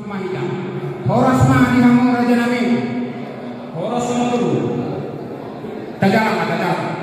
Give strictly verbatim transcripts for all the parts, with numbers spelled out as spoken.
Horas ma di hamu raja nami. Horas ma tu. Tajalang ma, tajalang.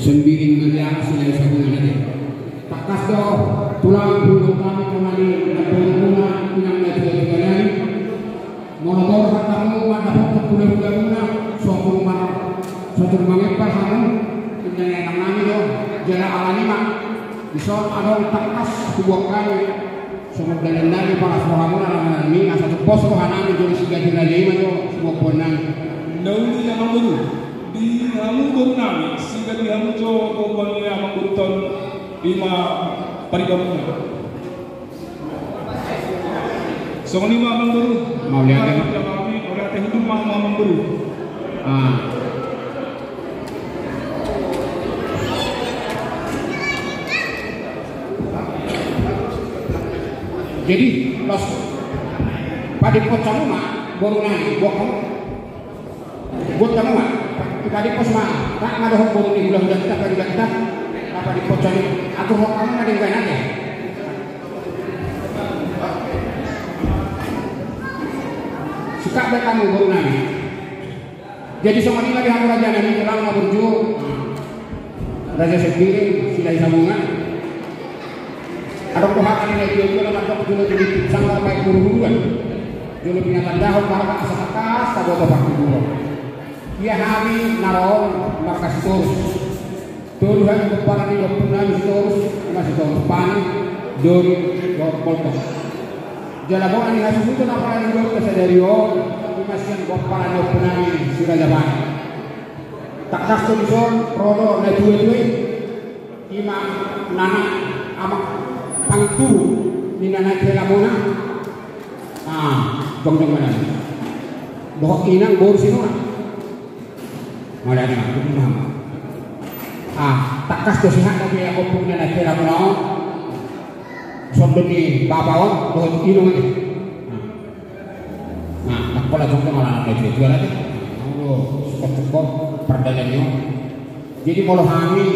Sembiring meliara silai sabungan ate. Tangkas do tulang pulung kami kemali na pulung muna inang na tua tua nai. Molo torhat hamu mandapothon pulung pulung muna, so hamu mar so hamu mangempar hamu. Inang inang nami do jala alani ma. Dison adong tangkas hubuat kami. Songon dalan nami palas rohamuna na nami asa tumpos roha nami jolo sigati raja i ma jo sumompoan nami. Na uli amang boru di hamu boru nami sigati hamu jo gombang ni amang boru ton ima paribamuna. Songon i ma amang boru. Mauliate. Mauliate hudung ma amang boru. Ah. Jadi los padimpos hamu ma boru nai buat hamu. Buat hamu ma padimpos ma. Rap ma dohot boru ni hulahulanta paribanta. Rap padimpos hamu. Atur hok hamu ma denggan ate. Sikap baik hamu boru nai. Jadi songon i ma di hamu raja nami tulang na burju. Raja Sembiring silai sabungan. Adong do hata ni na tua tua na mandok jolo jolo di sanggar baik buru buruan. Jolo pinatandahon marga asa tangkas taboto partuburon. Ia hami na ro on marga Sitorus. Tolu hami pomparan ni ompunami Sitorus, ima Sitorus Pani, Dori, dohot Boltok. Jala bona ni hasuhuton apala ni ompunta sadari on, ima sian pomparan ni ompunami Si Raja Pani. Tangkas do dison ro do na tua tua i, ima nana amak pangtubu ni nana helamuna. Ah, jongjong ma nana. Dohot inang boru sinona. Mauliate ma, tutu ma. Ah, tangkas do sihat dope ia ompung na naeng hela muna on. Sondon ni bapa on dohot inong ate. Nah, nang pola jongjong ala na tua tua ate. Molo sukot sukot pardalan i on. Jadi molo hami,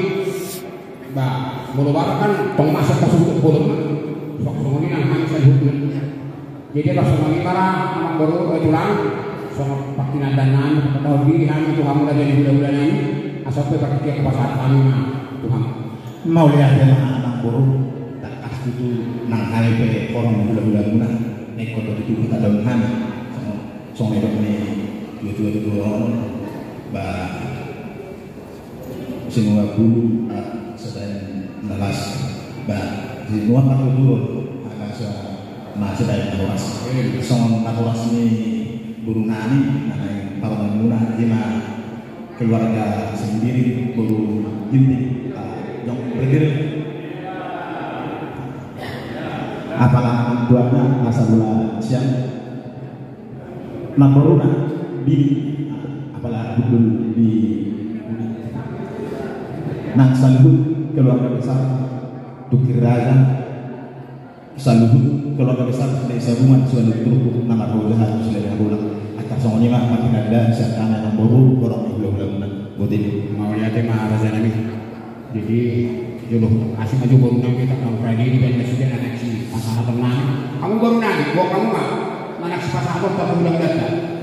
ba, molo bapa kan tong masa pasuhut bolon ma. Songon i nang hami saluhutna. Jadi asa songon i ma ra amang boru, eh, tulang, songon partinandaan nami, parkatahon diri hami tu hamu raja ni hulahula nami, asa pe partingkian pasahat hami ma tu hamu. Mauliate ma amang boru, tangkas tutu nang hami pe horong ni hulahula muna, na ingkon do tutu patandahon hami. Songon, songon na didok ni tua tua tu boru on, ba, Sinua bulu, ah, sedain na las. Ba, sinua partuturon, asa ma sedain na horas. Songon na horas ni boru nami, na naeng parumaenmuna, ima keluarga Sembiring boru Ginting, ah, jong bergere. Apala nang tuana, asa bola sian. Namboruna, bini, apala hundul di nang saluhut keluarga besar Tungkir Raja, saluhut keluarga besar Silai Sabungan, saluhut turpuk na marhau jahat Silai Sabungan. Angka songon i ma martinandaan sian hami amang boru, horong ni hulahula muna. Botima. Mauliate ma raja nami. Jadi jolo asing aja boru nami, tak tahu rajin di band nasida na naeng sipasahaton nami. Hamu boru nami, buat hamu ma na naeng sipasahaton tu hulahulanta.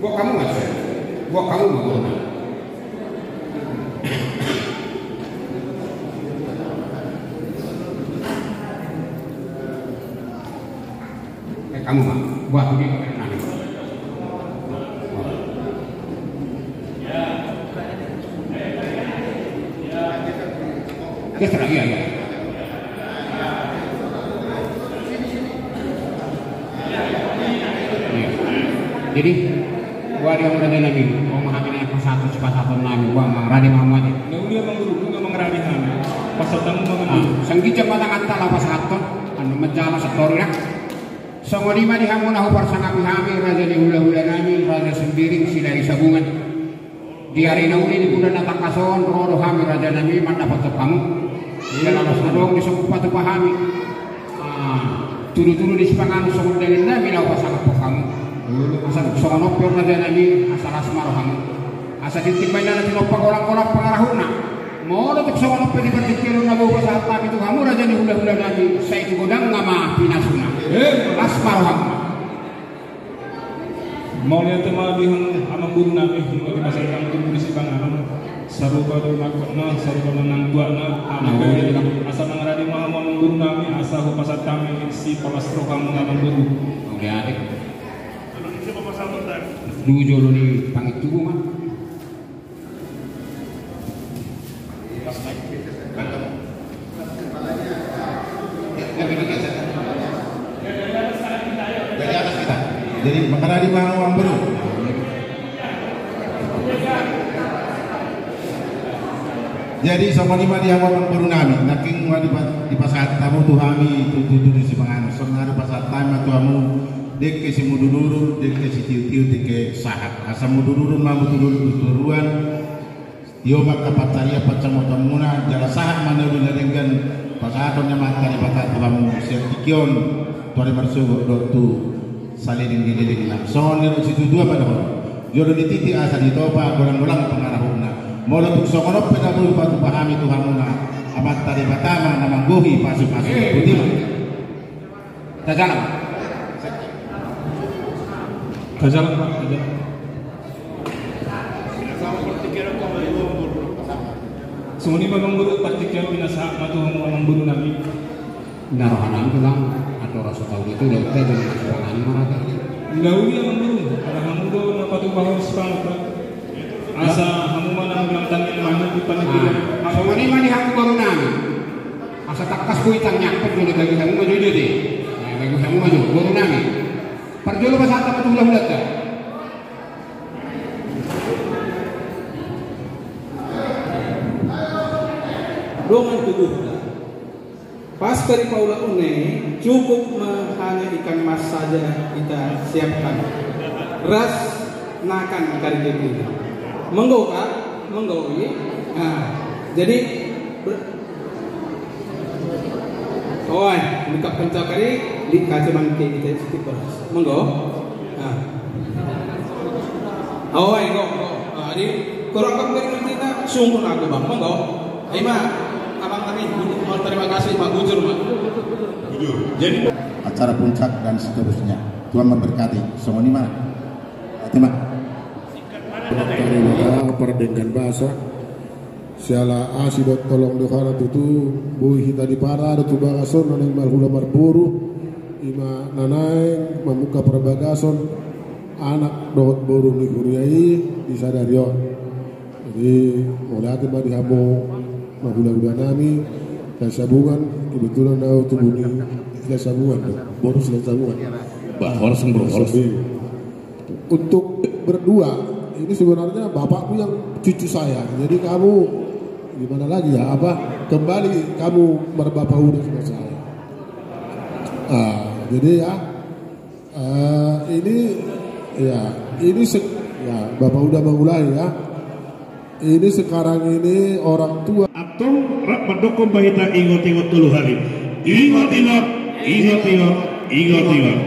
Buat hamu ma, buat hamu ma, buat hamu. Eh, hamu ma, buat hamu. Terserah, iya, iya. Jadi, boha di hamu raja nami, boha ma hami na pasahathon sipasahaton nami, boha mangarade ma hamu ate. Na uli amang boru, nunga mangarade hami. Pasahat hamu ma amang boru. Sanggijan ma tanganta laho pasahathon, anu manjalo satorina. Songon i ma di hamu na huparsangapi hami, raja ni hulahula nami, Raja Sembiring Silahi Sabungan. Di ari na uli di bulan na tangkas on ro do hami raja nami mandapothon hamu. Jala las adong di son hupatupa hami. Ah, tudu-tudu di sipanganon songon dalihan nami laho pasangaphon hamu. Asa songon on pe on raja nami asa las ma rohamu. Asa tintin ma inna na tinompa, golang-golang pangarahutna. Molo tung songon on pe di partingkian on na boi hupasahat hami tu hamu raja ni hulahula nami, sai di godangna ma pinasuna. Las ma rohamu. Mauliate ma di hamu amang boru nami, nunga dipasahat hamu tubu di sipanganon. Sarupa do nangkokna, sarupa do nangkuakna. Asa mangarade ma hamu amang boru nami, asa hupasahat hami sipalas rohamu amang boru. Mauliate. Di jolo ni pangintubu ma. Jadi mangarade ma hamu amang boru. Jadi songon i ma di hamu amang boru nami, nangkin ma dipa-, dipasahat hamu tu hami tudu-tudu di sipanganon. Songon i dipasahat hami ma tu hamu dengke simudur-udur, dengke sitiur-tiur, dengke sahat. Asa mudur-udur ma hamu tu toruan. Tio ma angka pansarian pansamotanmuna, jala sahat ma na uli na denggan pasahaton ni Amanta Debata tu hamu sian tingki on tu ari marsogot dohot tu saleleng ni lelengna. Songon ni ro situtua ma dohot. Jolo ni titi asa ditopa, golang-golang pangarahutna. Molo tung songon on pe na boi hupatupa hami tu hamuna, Amanta Debata ma na manggohi pasu-pasu. Putih. Tajalang. Tajalang, Pak, tajalang. Songon i ma amang boru, partingkian pinasahat ma tu hamu amang boru nami. Na roha nami tulang, ator asa tau itu, udah udah jadi sipanganon ma rata. Udah uli amang boru, pada hamu do na patupahon sipanganon, Pak. Asa hamu ma na manggolang tangiang manuk di panitia. Songon i ma di hamu boru nami. Asa tangkas boi tangiangkon jolo, bagi hamu ma jolo de. Bagi hamu ma jolo boru nami. Parjolo pasahat hamu tu hulahulanta. Dongan tubuhta. Pas dari paula une, cukup ma hanya ikan mas saja kita siapkan. Ras nakan kari kita. Manggo, Kak? Manggo, iya? Nah, jadi ber-, oi, lengkap kencang kali, di kaca bangke kita sedikit beras. Manggo? Nah. Oi, go, go. Nah, jadi kurang kan dari kita, sungguh aku, Bang. Manggo? Ima, abang kami, mau terima kasih, Pak, bujur, Pak. Bujur. Jadi acara puncak dan seterusnya. Tuhan memberkati. Songon i ma. Terima. Pardenggan basa. Siala asi dohot holong do hara tutu, boi hita diparade tu bagas on na naeng marhula marboru, ima na naeng mamungka parbagason anak dohot boru ni huria i di sadari on. Jadi, mauliate ma di hamu, marhulahula nami, Silahi Sabungan, kebetulan au tubu ni Silahi Sabungan, boru Silahi Sabungan. Bah, horas, Bro, horas. Untuk berdua, ini sebenarnya bapakku yang cucu saya. Jadi kamu, gimana lagi ya, apa, kembali kamu berbapa udah sama saya. Ah, jadi ya, Eh, ini, ya, ini se-, ya, Bapak udah memulai, ya. Ini sekarang ini orang tua. Antong rap mandokkon ma hita ingot-ingot tolu hali. Ingot-ingot, ingot-ingot, ingot-ingot.